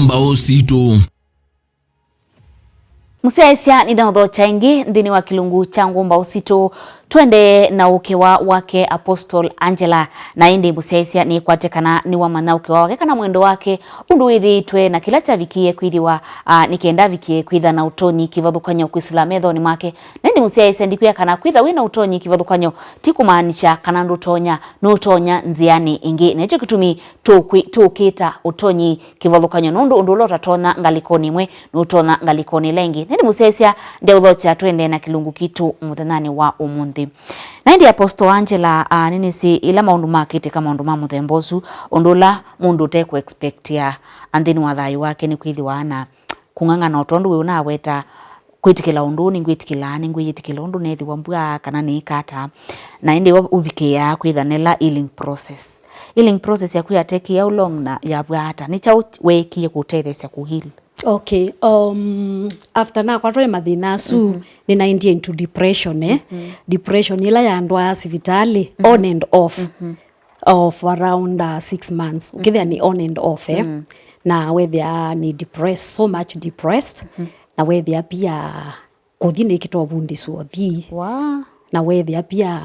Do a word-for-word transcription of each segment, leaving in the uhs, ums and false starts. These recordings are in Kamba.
Mbaũ Sitũ. Mũsyaĩĩsya nĩnaũthokya ĩngĩ nthĩnĩ wa kĩlungu kya Ngũmbaũ Sitũ. Twende na ũkĩwa wake Apostle Angela. Na ĩndĩ mũsyaĩĩsya nĩkwatĩkana nĩwamanya ũkĩwa wake kana mwendo wake ũndũ wĩthĩĩtwe na kĩla kyavikie kwĩthĩwa, a, nĩ kenda avikie kwĩtha na ũtonyi kĩvathũkany'o kwĩsĩla methonĩ make. Na ĩndĩ mũsyaĩĩsya ndikwĩa kana kwĩtha wĩ na ũtonyi kĩvathũkany'o ti kũmaanisha kana ndũtonya, nũtonya nzĩanĩ ĩngĩ. Na nĩkyo kĩtumi tũkwĩ-, tũkĩta ũtonyi kĩvathũkany'o, nũndũ ũndũ ũla ũtatonya ngalĩkonĩ ĩmwe, nũtonya ngalĩkonĩ ĩla ĩngĩ. Na ĩndĩ mũsyaĩĩsya, ndeũthokya tũendee na kĩlungu kitũ mũthenyanĩ wa ũmũnthĩ. Na ĩndĩ Apostle Angela, a, nĩnĩsĩ ĩla maũndũ makĩtĩka, maũndũ ma mũthemba ũsu, ũndũ ũla mũndũ ũte kũ expectia, a, nthĩnĩ wa thayũ wake nĩ kwĩthĩwa na kũng'ang'ana, o tondũ wĩ ũnaweta, kwĩtĩkĩla ũndũ ũũ nĩngwĩtĩkĩlaa, nĩngwĩyĩtĩkĩla ũndũ neethĩwa mbwaa kana nĩĩka ata. Na ĩndĩ wa ũvikĩaa kwĩtha nela healing process. Healing process yaku ya take how long na yavw'a ata? Nĩ kyaũ weekie kũtetheesya kũ heal? Okay, um, after nakwatwa nĩ mathĩna asu, nĩnaendie into depression, eh? Depression ĩla yandwaa sivitalĩ on and off, of around, uh, six months. Ũkĩthĩa nĩ on and off, eh? Na wethĩa nĩ depressed, so much depressed. Na wethĩa pia kũthi nĩkĩta ũvundĩsyo ũthi. Wa. Na wethĩa pia,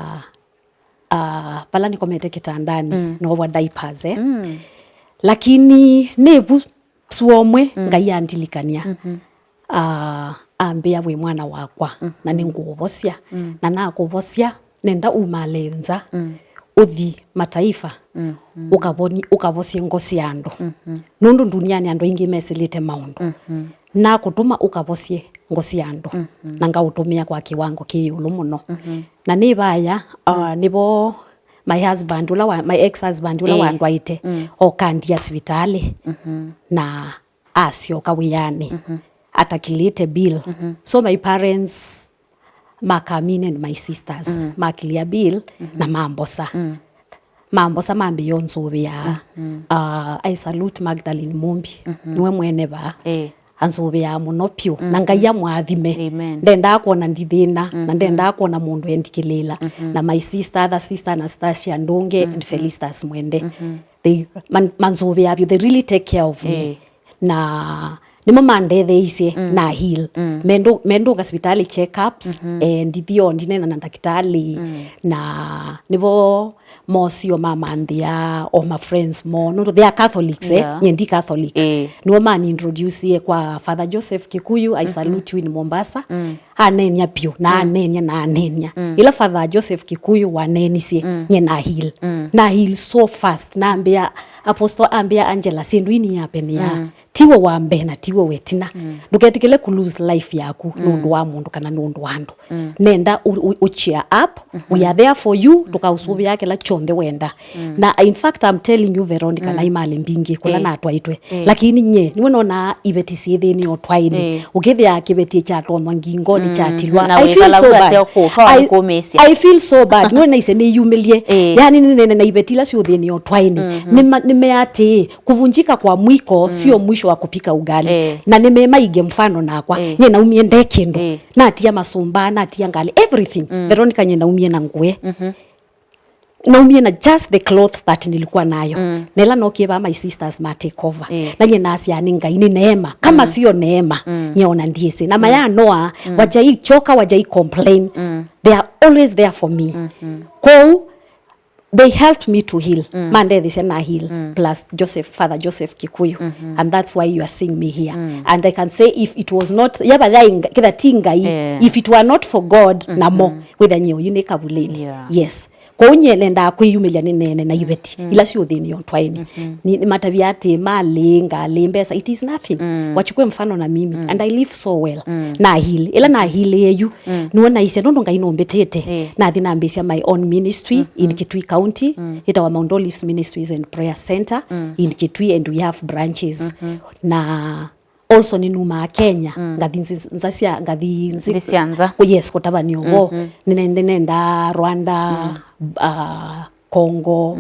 ah, vala nĩkomete kĩtandani, noovwa diapers, eh? Lakini nĩ vu sua ũmwe Ngai andilikany'a, ah, ambĩa, "Wĩ mwana wakwa, na nĩngũũvosya." Na nakũvosya, nenda umale nza, ũthi mataifa, ũkavoni-, ũkavosye ngo sya andũ. Nũndũ ndunianĩ andũ aingĩ mesĩlĩte maũndũ. Nakũtũma ũkavosye ngo sya andũ, na ngaũtũmĩa kwa kĩwango kĩ ĩũlũ mũno. Na nĩ vaya, uh, nĩvo my husband, ũla wa, my ex husband, ũla wandwaĩte, okandia sivitalĩ, na asyoka wĩanĩ, atakilĩte bill. So my parents ma come in and my sisters, ma clear bill, na mambosa. Mambosa mambĩĩa ũnzũvĩaa. Uh, I salute Magdalene Mumbi, nĩwe mwene vaa. Anzũvĩaa mũno pyũ. Na Ngai amwathime. Amen. Ndendaa kwona ndithĩna, na ndendaa kwona mũndũ endikĩlĩĩla. Na my sister, other sister, Anastasia Ndũnge and Felicitas Mwende. They man-, manzũvĩaa vyũ, they really take care of me. Na nĩmo mandetheeisye na heal. Mendũ-, mendũnga sivitalĩ check-ups, eh, ndithio ndinena na ndakĩtalĩ, na nĩvo mosio mamanthĩa o ma friends moo, nũndũ they are Catholics, eh? Yeah. Nye ndi Catholic. Eh. Nĩo mani introduce kwa Father Joseph Kikuyu, I salute you in Mombasa. Aneeny'a pyũ, na aneeny'a, na aneeny'a. Ĩla Father Joseph Kikuyu waneenisye, nye na heal. Na heal so fast, na ambĩa, Apostle ambĩa, "Angela, syĩndũ ii nĩyapenea." Tiwe wa mbee na tiwe wa ĩtina. Ndũketĩkĩle kũ lose life yaku nũndũ wa mũndũ kana nũndũ wa andũ. Nenda ũ, ũ, ũ cheer up. We are there for you. Tũkaũsũvĩaa kĩla kyonthe wenda. Na in fact, I'm telling you, Veronica, na imalĩ mbingĩ kũla natwaĩtwe. Lakini nye, nĩwe nonaa iveti syĩ thĩnĩ o twaĩnĩ. Ũkĩthĩa kĩveti kyatonywa ngingonĩ, kyatilwa. Na I feel wĩkala so bad. Ũkasya kũtwaa I, kũmĩsya. I feel so bad. Nĩwe naisye nĩyumĩlye. Yani nĩnene na iveti ila syĩ thĩnĩ o twaĩnĩ. Nĩma-, nĩmea atĩĩ, kuvunjika kwa mwiko sio mwisho wa kupika ugali. Na nĩmemaige mfano nakwa. Nye naumie nde kĩndũ. Natia masũmba, natia ngalĩ, everything. Veronica, nye naumie na ngũe. Naumie na just the cloth that nilikuwa nayo. Na ĩla nokie vaa, my sisters ma take over. Na nye nasya nĩ Ngai, nĩ neema. Kama sio neema, nye ona ndiĩsĩ. Na mayanoa, wajaichoka, wajai complain. They are always there for me. Kwoou, they helped me to heal. Mandethisya na heal. Plus Joseph, Father Joseph Kikuyu. And that's why you are seeing me here. And I can say if it was not, yava yai Nga-, kĩtha ti Ngai, if it were not for God, namo, wĩtha nye ũyu nĩ kavulĩnĩ. Yeah. Yes. Kwoou nye nendaa kwĩyumĩlya nĩneene na iveti ila syĩ thĩnĩ o twaĩnĩ. Nĩ, nĩmatavya atĩ malĩ, ngalĩ, mbesa, it is nothing. Wachukue mfano na mimi, and I live so well. Na heal. Ĩla na heal eyu, nĩwe naisye, nũndũ Ngai nũmbĩtĩte. Nathi nambĩsya my own ministry in Kitui County. Ĩtawa Mount Olives Ministries and Prayer Center in Kitui, and we have branches. Na also nĩnumaa Kenya, ngathi nzi-, nza sya, ngathi nzi-, nthĩ sya nza. Yes, kũtavany'a ũvoo. Nĩne-, nĩnenda Rwanda, ah, Congo,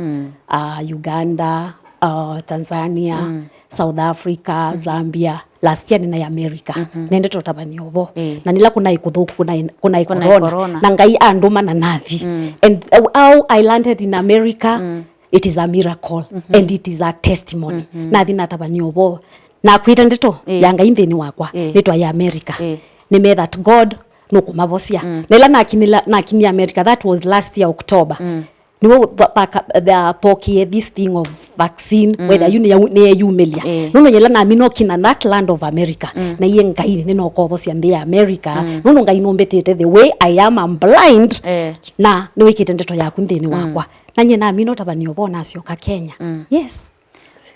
ah, Uganda, ah, Tanzania, South Africa, Zambia. Last year nĩnaĩ America. Nendete ũtavany'a ũvoo. Na nĩla kũnaĩ kũthũku, kũnaĩ, kũnaĩ corona. Na Ngai andũma na nathi. And, uh, how I landed in America, it is a miracle. And it is a testimony. Nathi natavany'a ũvoo. Nakwĩte ndeto Ĩĩ. ya Ngai nthĩnĩ wakwa, Ĩĩ. nĩtwaĩ America. Ĩĩ. Nĩme that God nũkũmavosya. Mm. Na ĩla nakinyĩla, nakinyie America, that was last year October. Mm. Nĩwe va-, vaka-, the pokie this thing of vaccine, Mm. whether yu nĩyau-, nĩyeyumĩlya. Ĩĩ. Nũndũ yĩla namina ũkina that land of America, Mm. na iye Ngai nĩnokovosya nthĩ ya America. Mm. Nũndũ Ngai nũmbĩtĩte the way I am, I'm blind, Ĩĩ. na nĩwĩkĩte ndeto yaku nthĩnĩ Mm. wakwa. Na nyie namina ũtavany'a ũvoo nasyoka Kenya. Mm. Yes.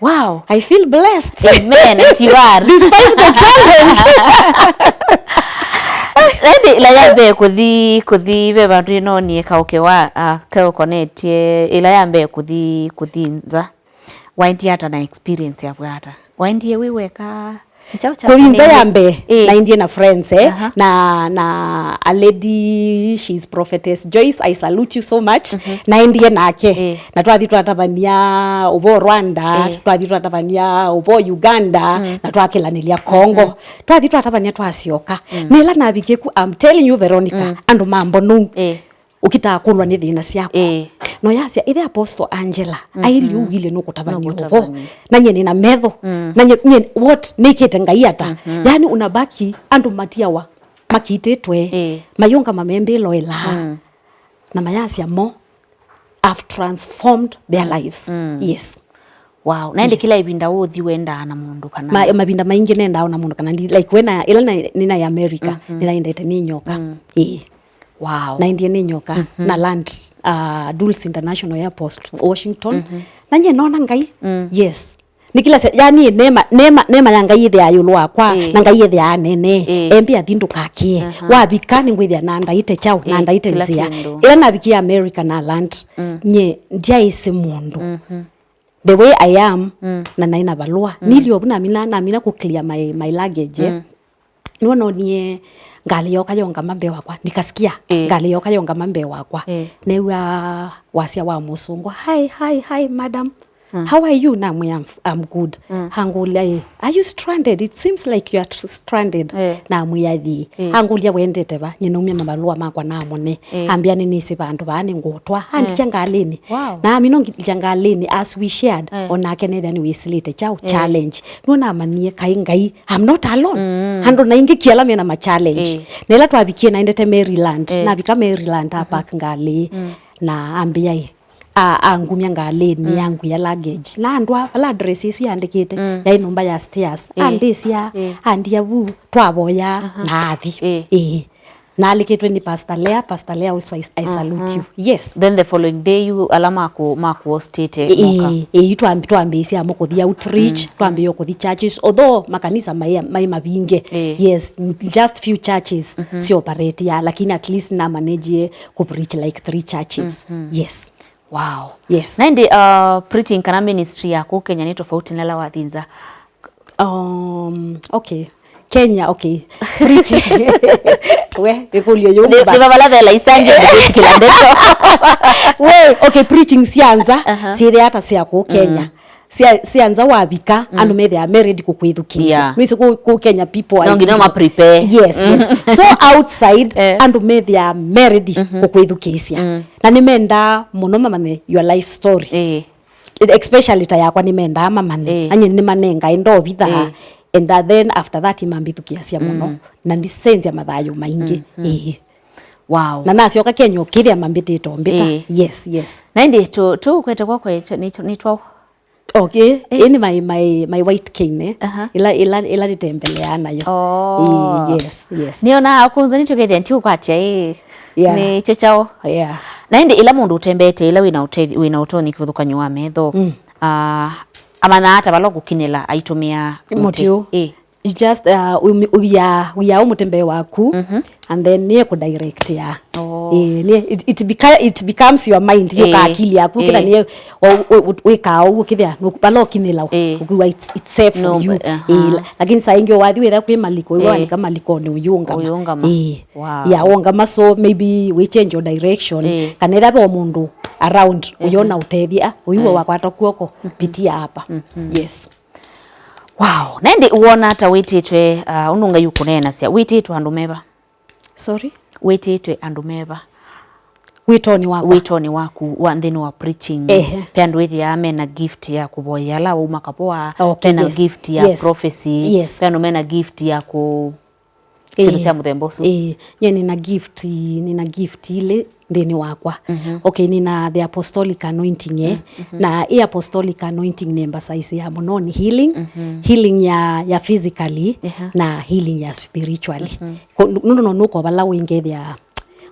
Wow. I feel blessed. Amen, and you are. Despite the challenge. Ĩndĩ ĩla ya mbee kũthi, kũthi ve vandũ ĩnonie kaũke wa, ah, keũkonetye, ĩla ya mbee kũthi, kũthi nza. Waendie ata na experience ya vwata? Waendie wĩ weka? Nĩ kyaũ kya Kũthi nza ya mbee, Ĩĩ. naendie na friends, eh, Aha. na, na a lady, she's Prophetess Joyce, I salute you so much. Mhm. Naendie nake. Ĩĩ. Na twathi twatavania ũvoo Rwanda, Ĩĩ. twathi twatavania ũvoo Uganda, Mm. na twakĩlanĩlya Congo. Mhm. Twathi twatavania twasyoka. Mm. Na ĩla navikie ku, I'm telling you, Veronica, Mm. andũ mambonou. Ĩĩ. Ũkitaa kũlwa nĩ thĩna syakwa. Ĩĩ. No yasya, ĩthe Apostle Angela, Mhm. aĩlye ũwile nũkũtavany'a Nũkũtavany'a. ũvoo. Na nyie nĩna metho. Mm. Na nyie, nyie, what, nĩkĩte Ngai ata? Mhm. Yaani unabaki andũ matiawa makitĩtwe. Ĩĩ. Mayũngama membĩloelaa. Mm. Na mayasya mo have transformed their lives. Mm. Yes. Wow. Na ĩndĩ Yes. kĩla ĩvinda ũthi wendaa na mũndũ kana Ma-, mavinda maingĩ nendaa na mũndũ kana ndi, like, wena, ĩla na, nĩnaĩ America, Mhm. nĩnaendete nĩ nyoka. Mm. Ĩĩ. Wow. Naendie nĩ nyoka, Mhm. na land, uh, Dulles International Airport, Washington. Mhm. Na nyie nona Ngai. Mm. Yes. Nĩ kĩla se-, yani, neema, neema, neema ya Ngai ĩthĩaa ĩũlũ wakwa, Ĩĩ. na Ngai ĩthĩaa nene. Ĩĩ. Embĩa thi ndũkakĩe. Aha. Wavika nĩngwĩthĩa na ndaĩte kyaũ, na Ĩĩ, ndaĩte kĩla nzĩa. kĩndũ. Ĩla navikie America na land, Mm. nyie ndyaĩsĩ mũndũ. Mhm. The way I am, Mm. na naĩ na valũa. Mm. Niliovu namina, namina kũ clear my, my luggage, eh. Mm. Nĩwe noonie ngalĩ yoka yongama mbee wakwa. Nikasikia Ĩĩ. ngalĩ yoka yongama mbee wakwa. Ĩĩ. Neew'a wasya wa mũsũngũ, "Hi, hi, hi, madam. Mm. How are you?" Namwĩa, "I'm f-, I'm good." Mm. Angũlya, "Ĩ, are you stranded? It seems like you are tr-, stranded." Ĩĩ. Namwĩa, "Ĩĩ." Ĩĩ. Angũlya, "Wendete va?" Nyie naumya mavalũa makwa namone. Ĩĩ. Ambĩa, "Nĩnĩsĩ vandũ vaa nĩngũũtwaa." Andikya Ĩĩ. ngalĩnĩ. Wow. Na amina ngilya ngalĩnĩ, as we shared, Ĩĩ. onake nethĩa nĩwĩsĩlĩte kyaũ Ĩĩ. challenge. Nĩwe namanyie kaĩ Ngai, I'm not alone. Mm. Andũ na aingĩ kĩla mena ma challenge. Ĩĩ. Na ĩla twavikie naendete Maryland, Ĩĩ. navika Maryland, Mhm. apark ngalĩ, Mm. na ambĩa ĩ, a-, angumya ngalĩnĩ, Mm. angwĩa luggage. Na andũ a-, vala address ĩsu yandĩkĩte, Mm. yaĩ nyũmba ya stairs. Ĩĩ. Andĩsya, Ĩĩ. andia vu, twavoya, Aha. na athi. Ĩĩ. Ĩĩ. Naalikitwe ni Pastor Lea. Pastor Lea also, I, I salute Mhm. you. Yes. Then the following day, you, ala maku, maku hostite moka. Ĩĩ, ĩĩ, twambi-, twambĩĩsya mo kũthi outreach, Mm. twambĩĩe kũthi churches, although makanisa mai, mai mavinge. Ĩĩ. Yes, n-, just few churches Mhm. si operate ya, lakini at least na manage ku preach like three churches. Mhm. Yes. Wow. Yes. Na ĩndĩ, uh, preaching kana ministry yaku Kenya nĩ tofauti na ĩla wathi nza? Um, okay. Kenya, okay. Preaching. We, ĩkũlyo yũmũ. Nĩ, nĩ vala vela isange nĩ kĩla ndeto. We, okay, preaching sya nza, Aha. syĩthĩa ata sya kũũ Kenya? Mm. Sya, sya nza wavika, Mm. andũ methĩaa me ready kũkwĩthukĩĩsya. Yeah. Nĩwĩsĩ kũũ, kũũ Kenya people are No nginya ma prepare. Yes, Mm. yes. So outside, Eh. andũ methĩaa me ready Mhm. kũkwĩthukĩĩsya. Mm. Na nĩmendaa mũno mamanye your life story. Ĩĩ. Especially ta yakwa nĩmendaa mamanye. Ĩĩ. Anye nĩmanengae ndovitha. Ĩĩ. And that, then after that imambĩthukĩĩasya mũno. Mm. Na ndisenzya mathayũ maingĩ. Mm, mm. Ĩĩ. Wow. Na nasyoka Kenya ũkĩthĩa mambĩtĩte ũmbĩta. Ĩĩ. Yes, yes. Na ĩndĩ tũ, tũkwete kwakwa nĩ, nĩ twaũ? Okay. Ĩĩ. Ĩĩ nĩ my, my, my white cane, eh? Aha. Ĩla, ĩla, ĩla nĩtembeleaa nayo. Oh. Ĩĩ, yes, yes. Nĩona kwanza nĩtũkethĩa ntiũkwatya, ĩĩ. Yeah. Nĩ kyo kyaũ. Yeah. Na ĩndĩ ĩla mũndũ ũtembeete, ĩla wĩna ũtethi, wĩna ũtonyi kĩvathũkany'o wa metho, Mm. ah, amanyaa ata vala ũkũkinyĩla aitũmĩa mũtĩ? Mũtĩ ũũ. Ĩĩ. You just, uh, umi-, uya, uya ũmũtembee waku, Mhm. and then nĩye kũdirectia. Oh. Ĩĩ, nĩye, it, it beca-, it becomes your mind, Ĩĩ. Yoka akili yaku, kĩtha Ĩĩ. nĩye, o, o, o, wĩkaa ũu, kĩthĩa, no, vala ũkinyĩla, Ĩĩ. ũkiwa it's, it's safe for No, you. But, aha. Ĩĩ, la-, lakini saa ingĩ wathi wĩtha kwĩ maliko, Ĩĩ. Walika maliko nĩ ũyũngama. Ũyũngama. Ĩĩ. Wow. Ya, wongama, so maybe we change your direction. Ĩĩ. Kana ĩtha ve mũndũ around, Ĩĩ. Ũyona ũtethia, ah, ũyuwe Ĩĩ. wakwata kuoko, Mhm. pitia hapa. Mhm. Yes. Wow. Na ĩndĩ wona ta wĩtĩtwe, uh, ũndũ Ngai ũkũneenasya, wĩtĩtwe andũ meva? Sorry? Wĩtĩtwe andũ meva? Wĩtonĩ wakwa. Wĩtonĩ waku wa nthĩnĩ wa preaching. Ehe. Ve andũ wĩthĩaa mena gift ya kũvoya ala wauma kavoa, okay, mena, yes, gift ya, yes, prophecy, yes, ve andũ mena gift ya kũ-, syĩndũ, ĩĩ, sya mũthemba ũsu. Ĩĩ, nyie nĩna gift, nĩna gift ilĩ nthĩnĩ wakwa. Mhm. Okay, nĩna the apostolic anointing, eh? Mm, mhm. Na ĩ apostolic anointing nĩ emphasize ya mũno nĩ healing, mhm, healing ya, ya physically, ehe, na healing ya spiritually. Mhm. Ko-, nũndũ no nũko vala wĩngethĩa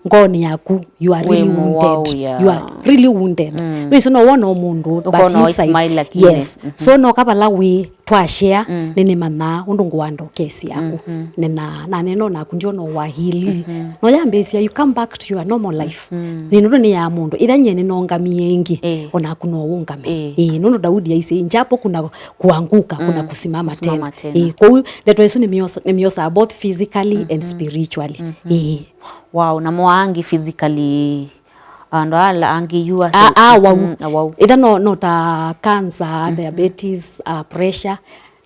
ngoonĩ yaku, you are really wounded. Wĩ mũwau, yeah. You are really wounded. Mm. Wĩsĩ no wona o mũndũ, but ũkona o inside, smile lakini. Yes. Mhm. So noka vala wĩ, twashare, mm, nĩnĩmanyaa ũndũ ngũa ndokesi yaku. Mhm. Nĩna, na neno naku ndio no wahili. Mhm. No yambĩsya, you come back to your normal life. Mhm. Nĩ nũndũ nĩ ya mũndũ. Ĩtha nyie nĩnongamie ĩngĩ, eh, onaku no ũngame. Eh. Ĩĩ, nũndũ Daudi aisye, "Njapo kuna kuanguka, kuna, mm, kusimama, kusimama tena." Tena. Ĩĩ, kwoou ndeto isu nĩmĩosa-, nĩmĩosaa both physically and, mhm, spiritually. Mhm. Ĩĩ. Wow, na moangi physically, andũ ala angĩ yu ase-, ah, ah, wau. Mm, awau. Ĩtha no, no ta cancer, mhm, diabetes, uh, pressure.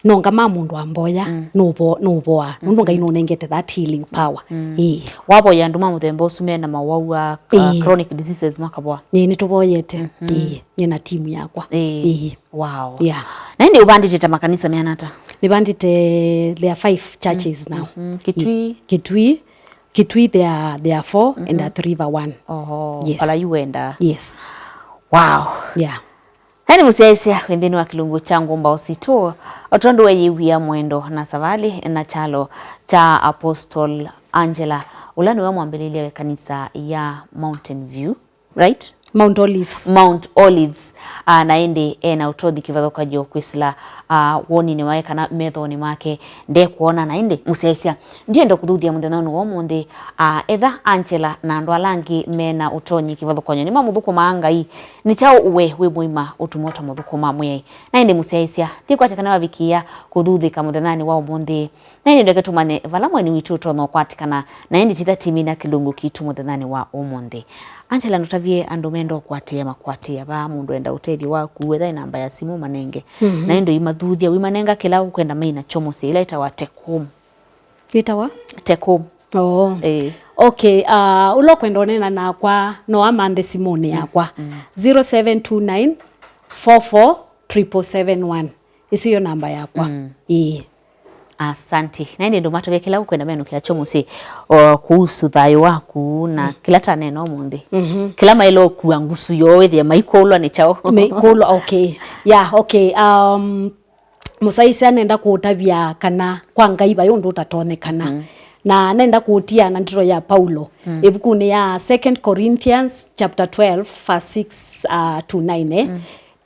No ngama mũndũ amboya, mm, nũvo-, nũvoa. Nũndũ Ngai, mhm, nũnengete that healing power. Mm. Ĩĩ. Wavoya andũ ma mũthemba ũsu mena mawau a, uh, ĩĩ, chronic diseases makavoa? Ĩĩ, nĩtũvoyete. Mhm. Ĩĩ, nyie na timu yakwa. Ĩĩ. Ĩĩ. Wow. Yeah. Na ĩndĩ ũvandĩte ta makanisa meana ata? Nĩvandĩte, there are five churches, mm, now. Mm. Kitui? Ĩĩ. Kitui, Kitui, there are, there are four, mhm, and Athi River one. Oho, yes. Vala yu wenda. Yes. Wow. Yeah. Na ĩndĩ mũsyaĩĩsya wĩ nthĩnĩ wa kĩlungu kya Ngũmbaũ Sitũ, o tondũ weyĩw'ĩa mwendo na savalĩ na kyalo kya Apostle Angela, ũla nĩwe mwambĩlĩlya wa ĩkanisa ya Mountain View, right? Mount Olives. Mount Olives. Ah, na ĩndĩ ena ũtonyi kĩvathũkany'o kwĩsĩla, ah, wonini wake kana methonĩ make ndekwona. Na ĩndĩ mũsyaĩĩsya, ndienda kũthuthya mũthenyanĩ wa ũmũnthĩ, ah, etha Angela na andũ ala angĩ mena ũtonyi kĩvathũkany'o nĩmamũthũkũmaa Ngai, nĩ kyaũ we wĩ mũima ũtuma ũtamũthũkũma Mwĩai? Na ĩndĩ mũsyaĩĩsya, thiĩ kwatya kana wavikĩĩa kũthuthĩka mũthenyanĩ wa ũmũnthĩ. Na ĩndĩ ndeke tũmanye vala mweni witũ ũtonya ũkwatĩkana, na ĩndĩ titha timina kĩlungu kitũ mũthenyanĩ wa ũmũnthĩ. Angela, ndũtavye andũ menda ũkwatĩĩa makwatĩĩa vaa, mũndũ enda ũtethyo waku, etha ĩ namba ya simũ manenge. Mhm. Na ĩndĩ ũimathuthya, ũimanenga kĩla ũkwenda mai nakyo mũsyĩ, ĩla ĩtawa take home. Ĩtawa? Take home. Oo. Ĩĩ. Okay, uh, ũla ũkwenda ũneena nakwa, no amanthe simũnĩ yakwa. Mm. Zero seven two nine four four triple seven one. Ĩsu yo namba yakwa. Mm. Ĩĩ. Asanti. Na ĩndĩ ndũmatavye kĩla ũkwenda menũkĩa kyo mũsyĩ, o, kuhusu thayũ waku na, mm, kĩla taneena ũmũnthĩ. Mhm. Kĩla maĩle ũkua ngusu yoo wĩthĩe maikũlwa nĩ kyaũ? Maikũlwa, okay. Yeah, okay. Um, mũsyaĩĩsya nenda kũũtavya kana kwa Ngai vai ũndũ ũtatonyekana. Mhm. Na nenda kũũtia na ndeto ya Paulo. Mm. Ĩvukunĩ ya Second Corinthians chapter twelve, verse six, uh, to nine, eh? Mm.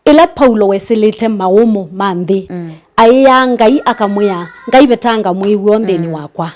Ĩla Paulo wesĩlĩte maũmũ ma nthĩ, mm, aĩaa Ngai akamwĩa, "Ngai vetanga mwĩw'o nthĩnĩ, mm, wakwa."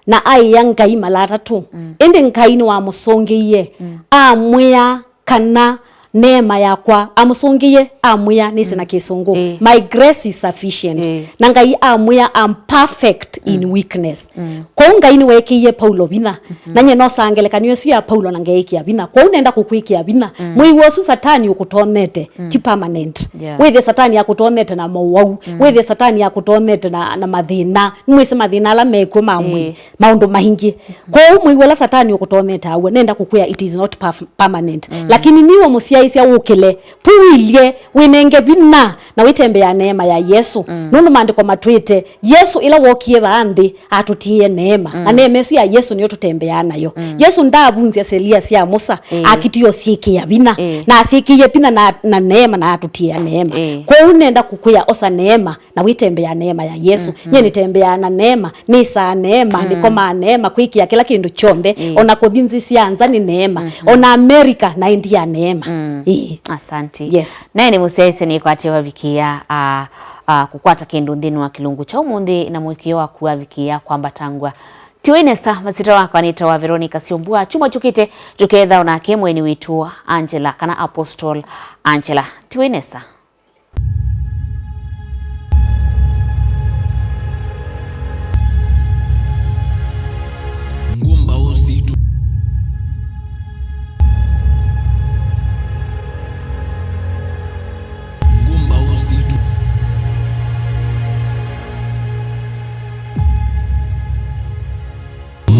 Na aĩa Ngai mala atatũ. Mm. Ĩndĩ Ngai nĩwamũsũngĩie, mm, amwĩa kana neema yakwa, amũsũngĩie amwĩa, nĩsĩ na, mm, Kĩsũngũ, ĩĩ, "My grace is sufficient." Ĩĩ. Na Ngai amwĩa, "I'm perfect in, mm, weakness." Mm. Kwoou Ngai nĩweekĩie Paulo vinya. Mhm. Na nyie nosaa ngelekany'o ĩsu ya Paulo na ngeĩkĩa vinya. Kwoou nenda kũkwĩkĩa vinya. Mm. Mwĩw'o ũsu Satani ũkũtonete, mm, ti permanent. Yeah. Wĩthĩe Satani akũtonete na mowau. Mm. Wĩthĩe Satani akũtonete na, na mathĩna. Nĩmwĩsĩ mathĩna ala mekw'o ma mwĩĩ. Ĩĩ. Maũndũ maingĩ. Mhm. Kwoou mwĩw'o ũla Satani ũkũtonete aw'o, nenda kũkwĩa it is not perf-, permanent. Mm. Lakini niwe mũsyaĩĩsya ũkĩle, puilye, wĩnenge vinya, na wĩtembea neema ya Yesũ. Mm. Nũndũ maandĩko matwĩte, Yesũ ĩla wookie vaa nthĩ, atũtiĩe neema. Mm. Na neema ĩsu ya Yesũ nĩyo tũtembeaa nayo. Mm. Yesũ ndaavunzya selia sya Musa, ĩĩ, akitie ũsyĩkĩa vinya. Ĩĩ. Na asyĩkĩie vinya na, na neema, na atũtiĩa neema. Ĩĩ. Kwoou nenda kũkwĩa, osa neema, na wĩtembea neema ya Yesũ. Mhm. Nyie nĩtembeaa na neema, nĩsaa neema, mm, nĩkomaa neema, kwĩkĩa kĩla kĩndũ kyonthe, ĩĩ, ona kũthi nzĩ sya nza nĩ neema, mhm, ona America naendie neema. Mm. Ĩĩ. Asante. Yes. Naye nĩ mũsyaĩĩsya nĩkwatĩe wavikĩĩa, a, a, kũkwata kĩndũ nthĩnĩ wa kĩlungu kya ũmũnthĩ na mũĩkĩĩo waku wavikĩĩa kwambatangw'a. Tiwĩ nesa, masyĩtwa makwa nĩtawa Veronica Syombua. Kyumwa kyũkĩte tũkeetha onake mweni witũ Angela, kana Apostle Angela. Tiwĩ nesa. Ngũmbaũ sitũ. Ngũmbaũ sitũ.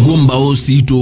Ngũmbaũ sitũ.